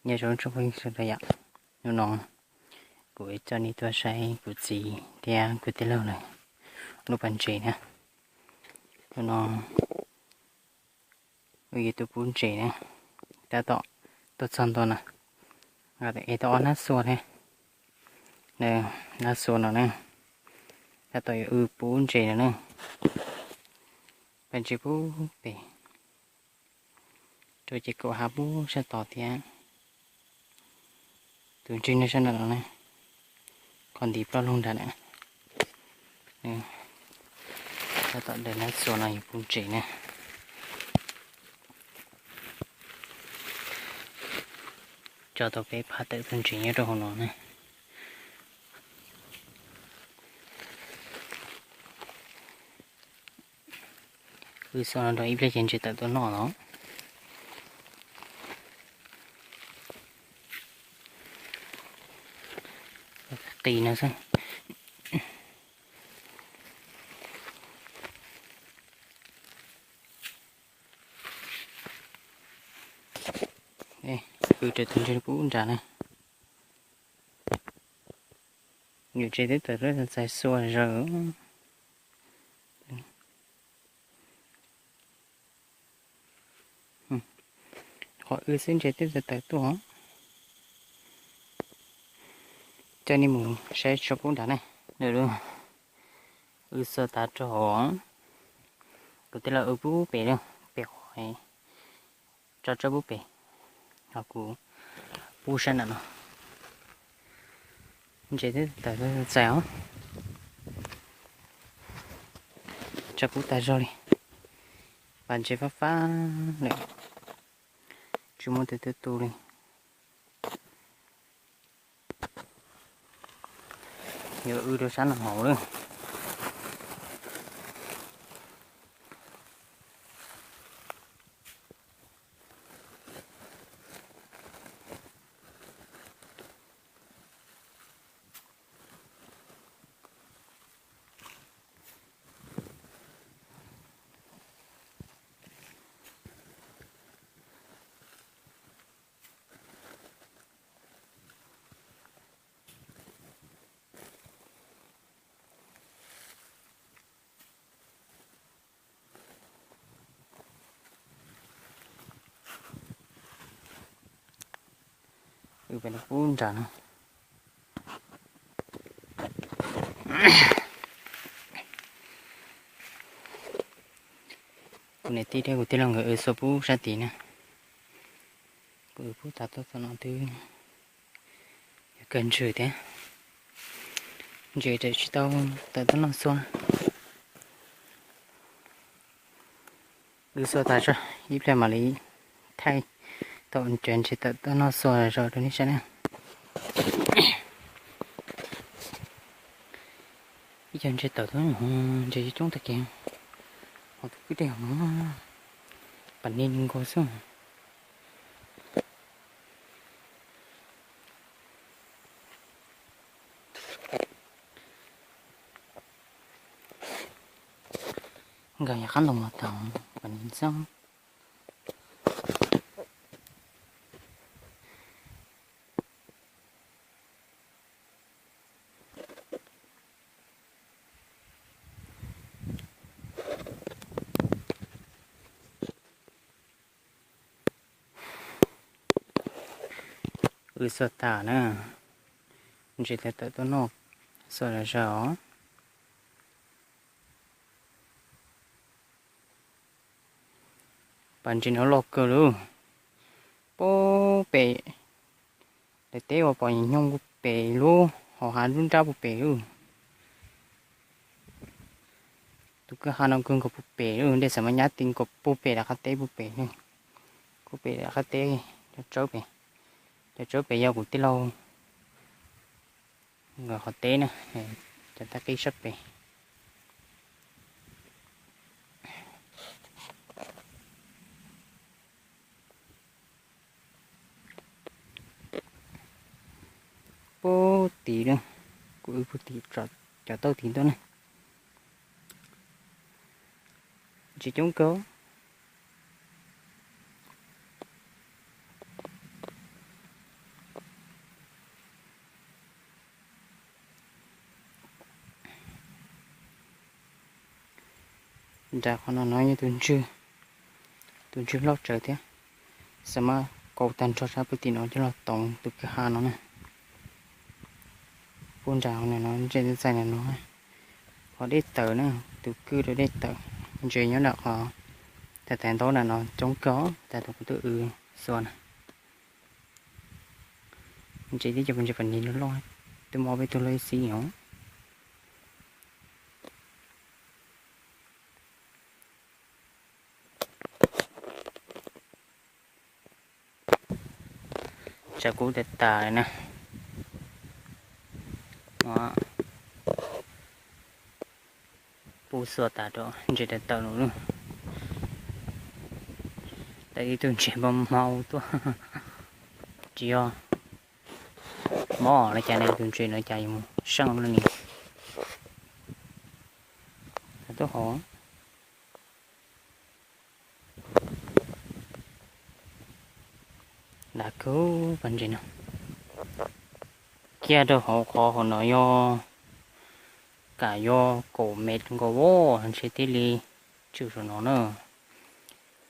Nyob zoo tsoom phooj ywg sawv daws yom, hnub no kuv coj nej tuaj saib kuv txiv thiab kuv tij laug lawv lub pas ntses na. Hnub no wb yuav tuaj pub ntses na, tab tom tuaj txog ntua na, es tau ob hnab xua thiab. Hnab xua no na, tab tom yuav wb pub ntses no na. Pas ntses pub pem rau ces kaum hav pub sab tod thiab. Tus ntses no sab nram no na, qhov ntiv ploj loog nrad na. Tab tom daws hnab xua no yuav pub ntses na. Tso tau peb phab tawm txog ntses nyob rau hauv no na. Wb xua no rau ib pliag ces ntses tawm tuaj noj los. Qis no xwb. Wb raws tus ntses pub nrad na. Nyuam ntses twb tawm lub txais xua zaws. Qhov wb xwb ntses twb tawm tuaj. Coj nej mus saib tsob pub nrad ne. Wb xua tas rau hauv, kuv tij laug wb pub pem, pem qhov tso tsob pub pem, ho kuv pub sab nram no. Ntses twb tawm txais os. Tso pub tas zog li. Pas ntses fab fab lawm, tsis muaj tus twg tu li. Yuav wb rau sab no hauv lawm. Wb pem no pub nram no. Kuv niam tij thiab kuv tij laug nkawd wb xua pub sab tid na. Kuv wb pub tas tuaj txog no twb yog kawg ntsws thiab. Ntses tseem tsis tau tawm tuaj noj xua. Wb xua tas tso, ib pliag mam li thaij tau cov ntses tawm tuaj noj xua zog rau nej saib na. Ib co ntses tawm tuaj, ntses coob tag kiag, ho tus kwj dej hov no pas ni nkaus xwb. Nkag yam qab ntoo los tau pas ni xwb. Wb xua tas na, ntses tawm tawm tuaj noj xua zog zog os. Pas ntses no loj kawg lauj. Pub pem daim teb uas pom nyoog puag pem lub hauv hav nruab nrab puag pem lauj. Tus kwj ha no kawg nkaus puag pem lauj, dej xav mas nyab ti nkaus puag pem daim qab teb puag pem lauj. Puag pem daim qab teb, cov tsaub pem, cov tsaub pem yog kuv tij laug nkawd qhov teb na, cov tag qib sab pem. Puag tid na, kuv wb puag tid, cov tauj tid ntuaj na. Ntses coob kawg. Nram qhov no no yog tus ntswg, tus ntswg loj tsawv thiab. Xav mas kaus tag nrho sab pem tim no coj los toov tus kwj ha no na. Pub nram no no ntses txaij no no. Qhov dej tawm na, tus kwj rau dej tawm. Ntses nyob nram qhov tag tag ntaub nram no coob kawg, tag tus kuv twb w xuas na. Ntses tib co ntses pas nis loj loj, twb mob peb tug loj ib xib os. Tsam kuv tas tas na, pub xuas tas rau ntses tas tawm lawm. Tawm ib tug ntses mob mob tuaj, tsis yog mob los cas ne, tus ntses los cas yuav mus seej li ne. Tuaj hauv dav kawg pab ntses no. Kiag rau hauv qhov hauv no yog kam yog kaum mev nkaus, ntshe thiaj li tswm saum no na.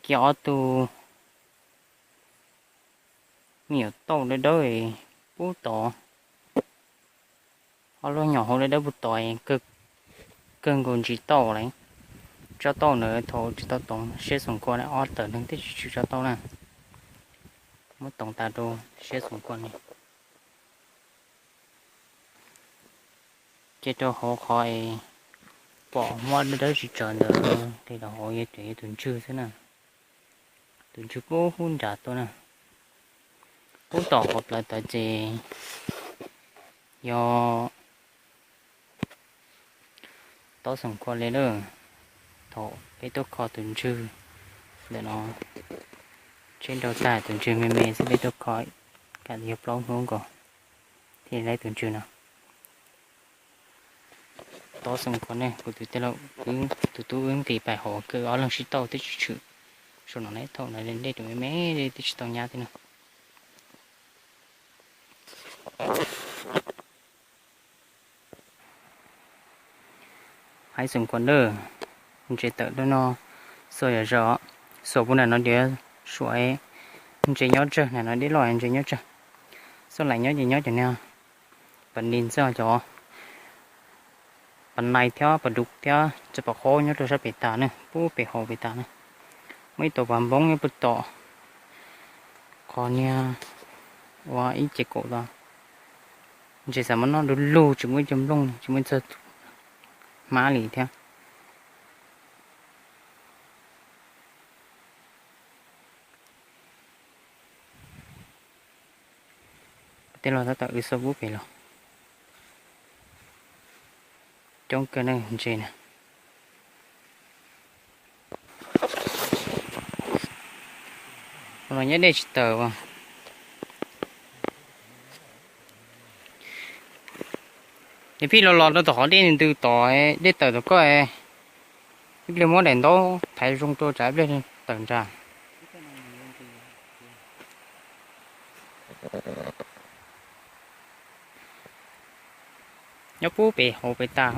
Kiag ob tug me nyuam tauj dawb dawb pub tod, ob lub nyuam hauv dawb dawb pub tod, kawg nkaus ntsis tauj lawm. Tsob tauj ntawd thaum tsis tau toov siab xoom kua na, ob tawm neeg twb tsis tswm tsob tauj na. Muab toov tas rau siab xoom kua ne. Ces rau hauv qhov es pom muab dawb dawb tsis tsawv ntawd, ces rau hauv yog tus ntswg xwb na. Tus ntswg pub hub nrad tuaj na. Pub tom qhov plawv tawv ces yog tob xoom kua li lawm. Thaum peb tuaj kho tus ntswg ntawm no, tsheb nrau tag tus ntswg me me xwb, peb tuaj kho kam yog plaub hnub nkaus thiaj li laib tus ntswg no. Tob xoom kua ne, kuv tus tij laug, tus tub wb nqis pais hauv kawg ob leeg sib tauj twb tsis tshwm. Saum no ne, thaum no dej tseem me me twb tsis tau nyab thiab no. Haib xoom kua na, ntses tawm dab no, xuas yam zaws, xuas pub nram no diav suav, ntses nyob tsawg, nram no dej loj ntses nyob tsawg. Xuas laim nyob ces nyob cov niag pas nis xwb, cov pas nais thiab pas dub thiab txawm pas qhob nyob rau sab pem tas na, pub pem hauv pem tas na. Muaj ib tug pas npoob nyob pem tom qhov niag ua ib ce kaum tod. Ntses xav mas noj du lug, tsis muaj ib co nplooj, tsis muaj ib txog hmab li thiab. Tej los tab tom wb xuas pub pem los coob kawg na ntses na. Ua los nyob dej tsis tawm as. Ces phij los los rau tom qhov dej ntws tod, dej tawm tom koj, ib pliag muab daim ntaub thaiv zoo rau tsam ib pliag tawm nra. Nyob pub pem hauv pem tas.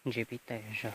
Ntses pib tawm zog.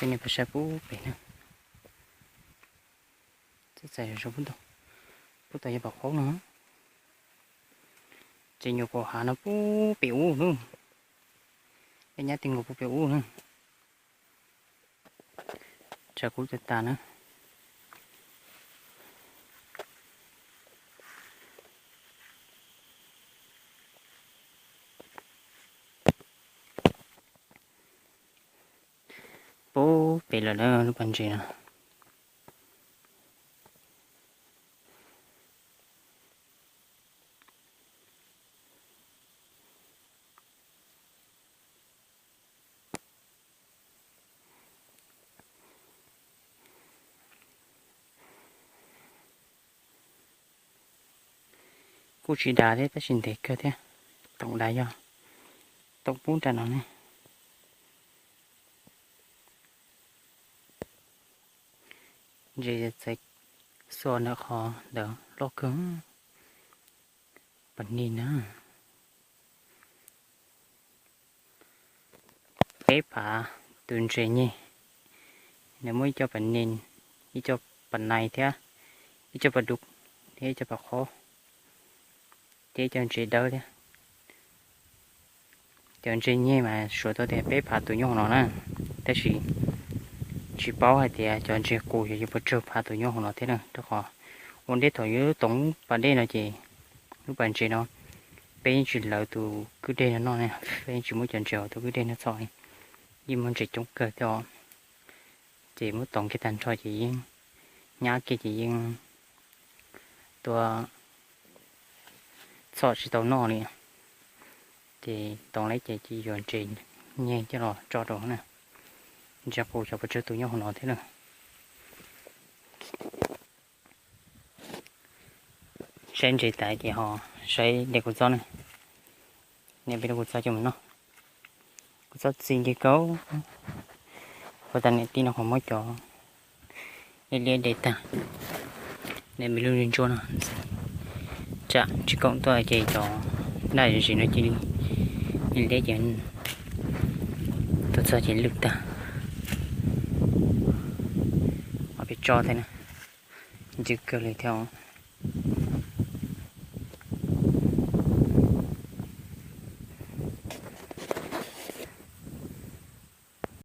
Tej niag pab sab pub pem na. Txaij txaij zog pub tod, pub tod yog pam qaub no. Ces nyuam kaum hav no pub pem ub na. Dej nyab ti nkaus pub pem ub na. Tsam kuv tas tas na. Pub pem lawm na lub pas ntses no. Kuj tsis dav thiab tab sis ntev kawg thiab. Toom dav yog toom pub nram no ne. Ntses txawv xuas ntawm qhov ntawd loj kawg. Pas nig na. Peb phav tus ntses nyeg, nws muaj ib co pas nig, ib co pas nais thiab, ib co pas dub, thiab ib co pas qhob, thiab ib co ntses dawb thiab. Cov ntses nyeg mas suav tau tias peb phav tus nyob hauv no na, tab sis tsis paub hais tias cov ntses qus yog yuav puas tsawg phav tus nyob hauv no thiab na, rau qhov ua ntej thaum yus toom pas dej no ces lub pas ntses no peb yeej tsis hlawv tus kwj deg no noj ne, peb yeej tsis muab cov ntses hauv tus kwj deg no txhom li, yeej muaj ntses coob kawg thiab os. Ces muab toom kiag tag nrho ces yeej nyab kiag ces yeej tua txhom tsis tau noj li. Ces toom lawm ces cia yuav ntses nyeg coj los tso rau na, ntses qus xyov puas tsawg tus nyob hauv no thiab na. Saib ntses tas ces ho saib de kuv txob na. Niam peb lub kuv txob coj mus noj. Kuv txob txi nti kaub. Ua tas niam tij no qhov muab cov liab liab de tag. Niam peb lub ntsuab no tsam tsis koom tuaj ces cov daj zim no cia li liab ces tuaj txog ces lwj tag. Ob peb tsob thiab na, ncw kawg li thiab.